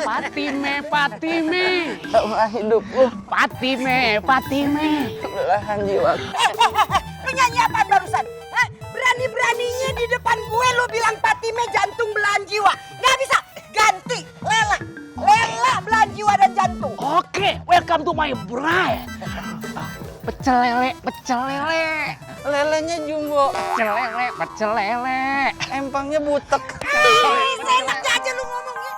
Fatime, Fatime. Sama hidupku. Fatime, Fatime. Belahan jiwa. Lu nyanyi apaan barusan? Hah? Berani-beraninya di depan gue lu bilang Fatime jantung belahan jiwa. Nggak bisa, ganti Lela. Lela belahan jiwa dan jantung. Oke, welcome to my bride. Pecel lele, pecel lele. Lelenya jumbo. Pecel lele, pecel lele. Empangnya butek. Senaknya aja lu ngomongnya.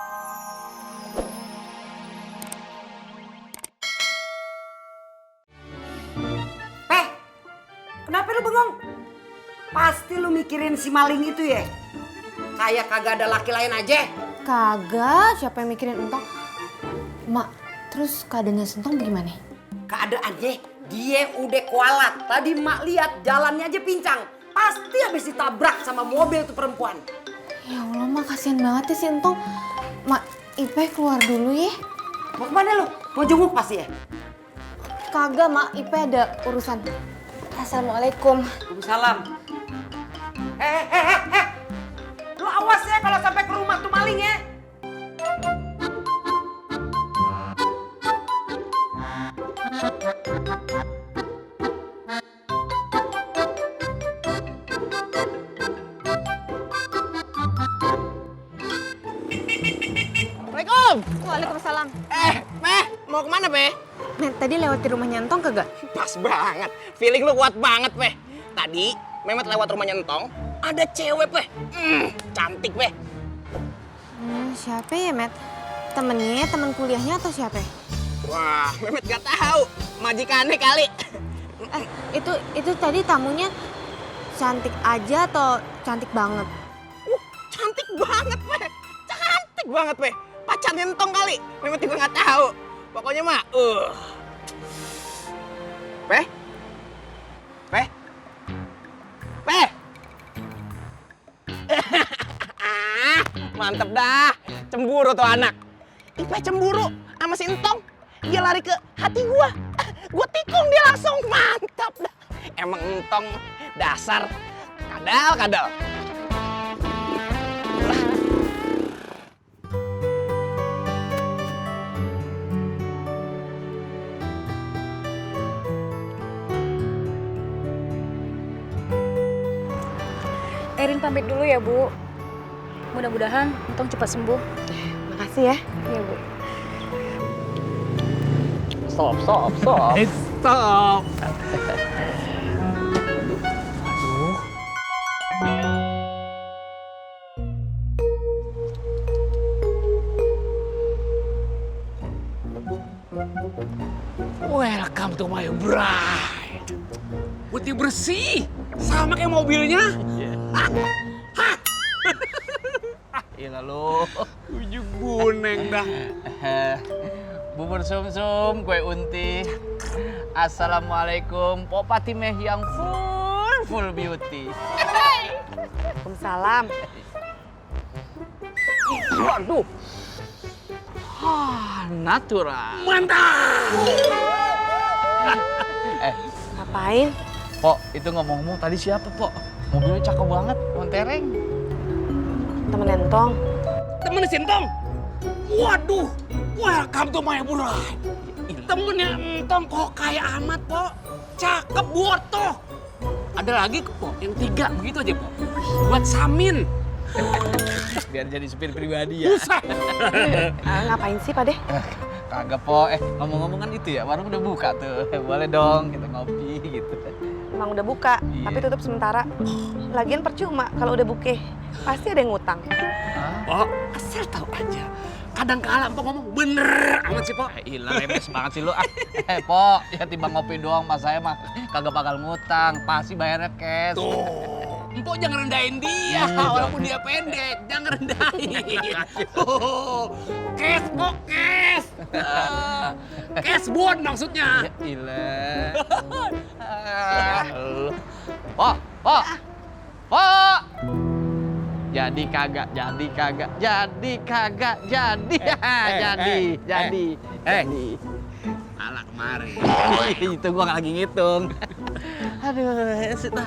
Kenapa lu bengong? Pasti lu mikirin si maling itu ya? Kayak kagak ada laki lain aja. Kagak, siapa yang mikirin Entong? Mak, terus keadaannya Sentong gimana? Keadaannya dia udah kualat. Tadi mak lihat jalannya aja pincang. Pasti habis ditabrak sama mobil tuh perempuan. Ya Allah, Mak, kasihan banget ya si Entong. Mak, Ipe keluar dulu ya. Mau kemana lu? Mau jenguk pasti ya? Kagak, Mak, Ipe ada urusan. Assalamualaikum. Waalaikumsalam. Lu awas ya kalau sampai ke rumah tuh maling ya. Assalamualaikum. Waalaikumsalam. Meh, mau kemana, Peh? Nih, tadi lewat di rumahnya Entong kagak? Pas banget. Feeling lu kuat banget, Peh. Tadi Mehmet lewat rumahnya Entong, ada cewek, Peh. Cantik, Peh. Siapa ya, Met? Temennya, temen kuliahnya atau siapa? Wah, Mehmet gak tahu. Majikannya kali. Itu tadi tamunya cantik aja atau cantik banget? Cantik banget, Peh. Cantik banget, Peh. Pacarnya Entong kali. Mehmet juga gak tahu. Pokoknya mah, Peh? Peh? Peh? Mantep dah. Cemburu tuh anak. Ipe cemburu sama si Entong. Dia lari ke hati gua. Gua tikung dia langsung. Mantap dah. Emang Entong dasar kadal. Erin pamit dulu ya, Bu. Mudah-mudahan Entong cepat sembuh. Makasih ya. Iya, Bu. Stop. Stop. Welcome to my bride. Putih bersih, sama kayak mobilnya. Iya lu. Ujung buneng dah. Bubur sumsum, kue unti. Assalamualaikum, Pok Fatimeh yang full beauty. Waalaikumsalam. Waduh. Natural. Mantap. Ngapain? Pok, itu ngomong-ngomong tadi siapa, Pok? Mobilnya cakep banget, montereng. Temen Entong. Temen Sintong. Waduh. Welcome to my bride. Temennya Entong kok kayak amat, Pok. Cakep botoh. Ada lagi, Pok, yang 3 begitu aja, Pok. Buat Samin. Biar jadi supir pribadi ya. Buset. Ngapain sih, Pak Deh? Kagak, Pok. Ngomong-ngomong kan itu ya, warung udah buka tuh. Boleh dong kita ngopi gitu. Emang udah buka, Iya. tapi tutup sementara. Lagian percuma kalau udah buke, pasti ada yang ngutang. Pok, asal tahu aja. Kadang kala Pok ngomong bener amat sih, Pok. Ilah, remes banget sih lu. Pok, ya timbang ngopi doang mas saya mah kagak bakal ngutang. Pasti bayarnya cash. Tuh. Empok jangan rendahin dia, Iya, walaupun dia pendek. Jangan rendahin. Cash, Pok, cash. Cash bon maksudnya. Ya ilah. Pok. Jadi kagak. Jadi. Malah kemarin. Itu gua lagi ngitung. Aduh, sudah.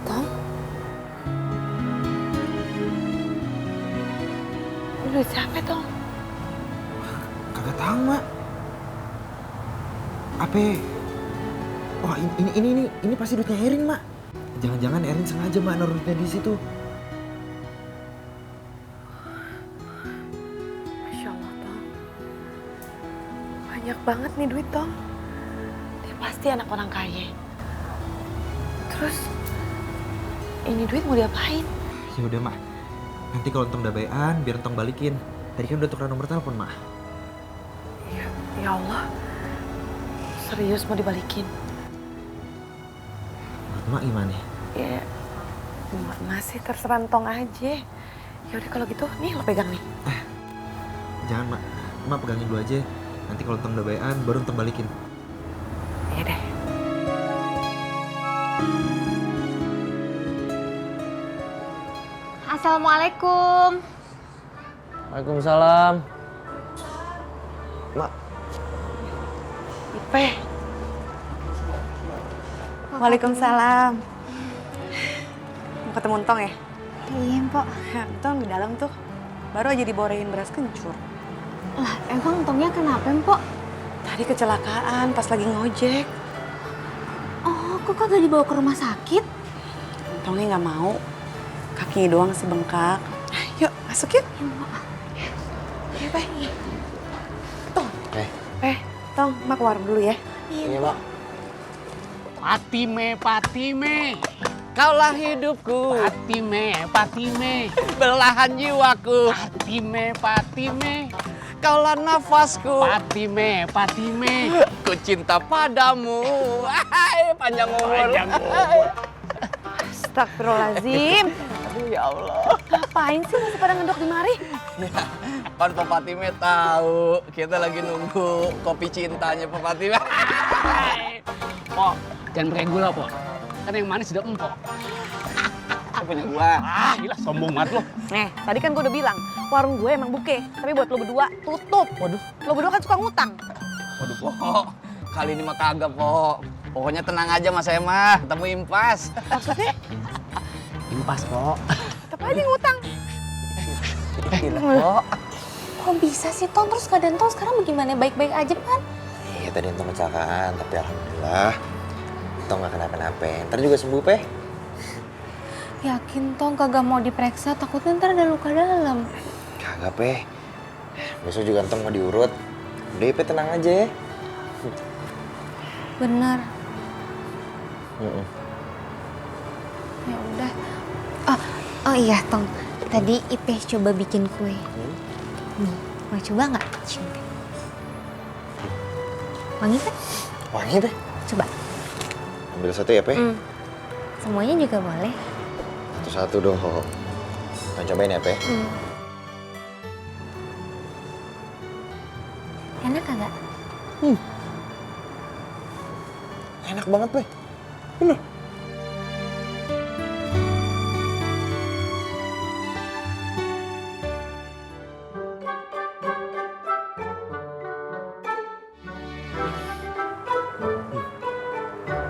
Tong? Ini duit siapa, Tong? Kagak tahu, Mak. Apa? Wah, ini pasti duitnya Erin, Mak. Jangan-jangan Erin sengaja, Mak, naruh duitnya di situ. Masya Allah, Tong. Banyak banget nih duit, Tong. Dia pasti anak orang kaya. Terus, ini duit mau diapain? Ya udah, Mak. Nanti kalau Entong udah bayan, biar Entong balikin. Tadi kan udah tukeran nomor telepon, Mak. Ya Allah. Serius mau dibalikin? Menurut Mak gimana? Ya, masih terserah Tong aja. Ya udah kalau gitu, nih lo pegang nih. Jangan, Mak. Mak pegangin dulu aja. Nanti kalau Entong udah bayan, baru Entong balikin. Ya deh. Assalamualaikum. Waalaikumsalam. Mak, Ipe. Waalaikumsalam. Mau ketemu Entong ya? Iya, Mpok. Ya, Entong di dalam tuh. Baru aja diborehin beras kencur. Lah, emang Entongnya kenapa, Mpok? Tadi kecelakaan pas lagi ngojek. Oh, kok kagak dibawa ke rumah sakit? Entongnya nggak mau. Kakinya doang sebengkak. Yuk, masuk yuk. Ayo, Pe. Tong. Tong, Mak ke warung dulu ya. iya, Mak. Patime, kaulah hidupku. Patime, belahan jiwaku. Patime, kaulah nafasku. Patime, ku cinta padamu. Panjang umur. Astagfirullahaladzim. Aduh ya Allah. Ngapain sih masih pada ngedok di mari? Kan Pak Patime tahu kita lagi nunggu kopi cintanya Pak Patime. Pok, jangan pakai gula, Pok. Kan yang manis udah empok. Punya gua. Gila, sombong banget lo. Tadi kan gue udah bilang, warung gue emang buke. Tapi buat lo berdua, tutup. Waduh. Lo berdua kan suka ngutang. Waduh, Pok. Kali ini mah kagak, Pok. Pokoknya tenang aja Mas saya mah, ketemu impas. Maksudnya, Impas, Pok. tetap aja ngutang. Gila, Pok. Kok bisa sih, Tong? Terus keadaan Tong sekarang bagaimana? Baik-baik aja kan? Iya, tadi Entong kecelakaan, tapi alhamdulillah Entong gak kenapa-napa. Ntar juga sembuh, Pe. Yakin, Tong kagak mau diperiksa? Takutnya ntar ada luka dalam. Kagak, Pe. Besok juga Entong mau diurut. Udah, Pe, tenang aja ya. Bener. Ya udah. Oh iya, Tong. Tadi Ipe coba bikin kue. Nih, mau coba nggak? Cium. Wangi kan? Wangi, Pe. Coba. Ambil satu ya, Pe. Semuanya juga boleh. Satu-satu dong. Nah, cobain ya, Pe. Enak kagak? Enak banget, Pe. Bener.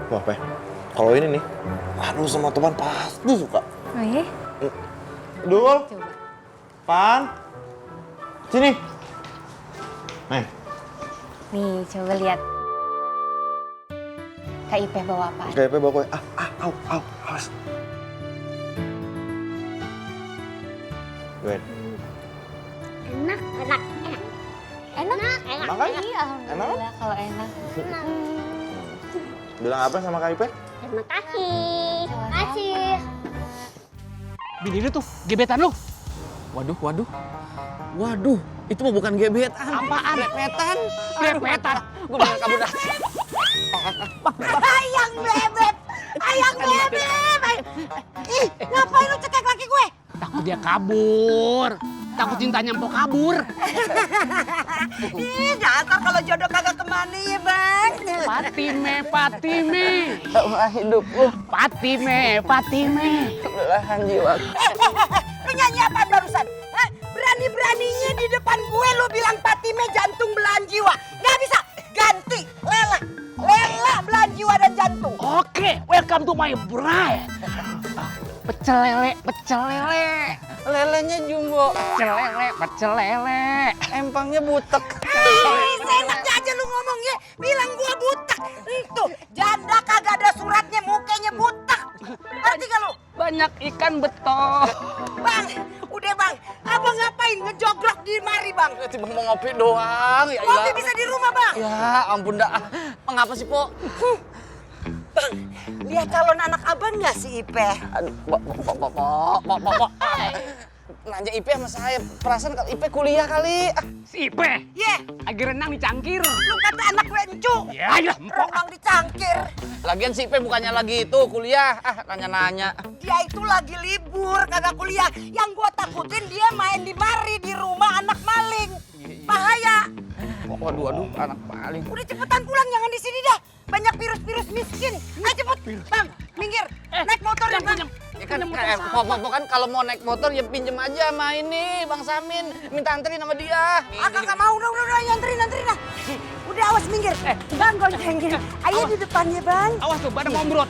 Wah, Pe. Kalau ini nih, aduh sama teman pasti suka. Oh iya? Dul, Coba. Pan, sini. Nih, Nih, coba lihat. Kak Ipe bawa apa? kayak Pe bawa kue. Au, awas. Gue. Enak. Makan? Iya, alhamdulillah kalau enak. Bilang apa sama Kak Ipe? Terima kasih. Bini lu tuh, gebetan lu. Waduh, itu mah bukan gebetan. Apaan? Repetan. Gebetan. Gue bakal kabur dah. Ayang bebek! Ayang bebek! Ih, ngapain lu cekek laki gue? Takut dia kabur. Takut cintanya empok kabur. Ih, dasar kalau jodoh kagak kemana ya, Bang. Patime. Kaulah hidupku. Patime. Belahan jiwaku. Lu nyanyi apaan barusan? Hah? Berani-beraninya di depan gue lu bilang Patime jantung belahan jiwa. Nggak bisa. Ganti. Lela. jiwa dan jantung. Oke, welcome to my bride. Pecel lele, pecel lele. Lelenya jumbo. Pecel lele. Empangnya butek. Senaknya aja lu ngomong ya, bilang gua butak. Tuh, janda kagak ada suratnya, mukanya butak. Ngerti gak lu? Banyak ikan betok. Bang, udah bang, abang ngapain ngejogrok di mari bang? Tiba mau ngopi doang. Ya Kopi ilah. bisa di rumah bang. Ya ampun dah. Mengapa sih, Po? Bang, lihat calon anak abang nggak si Ipe? Aduh, Pok. Nanya Ipe sama saya. Perasaan kalau Ipe kuliah kali. Si Ipe, Ye, lagi renang di cangkir. lu kata anak wencu. Ya, ya, empok. Renang dicangkir. Lagian si Ipe bukannya lagi itu kuliah. Nanya-nanya. Dia itu lagi libur, kagak kuliah. Yang gua takutin dia main di mari di rumah anak maling. Bahaya. Waduh, anak paling. Udah cepetan pulang, jangan di sini dah. Banyak virus-virus miskin. Ayo cepet, bang, minggir. Naik motor ya bang. Ya kan, Pok kan kalau mau naik motor ya pinjem aja sama ini, Bang Samin. Minta anterin sama dia. Ah kagak mau, udah, nyanterin lah. Udah awas minggir. Bang goncengin. Ayo di depannya bang. Awas tuh, badan ngombrot.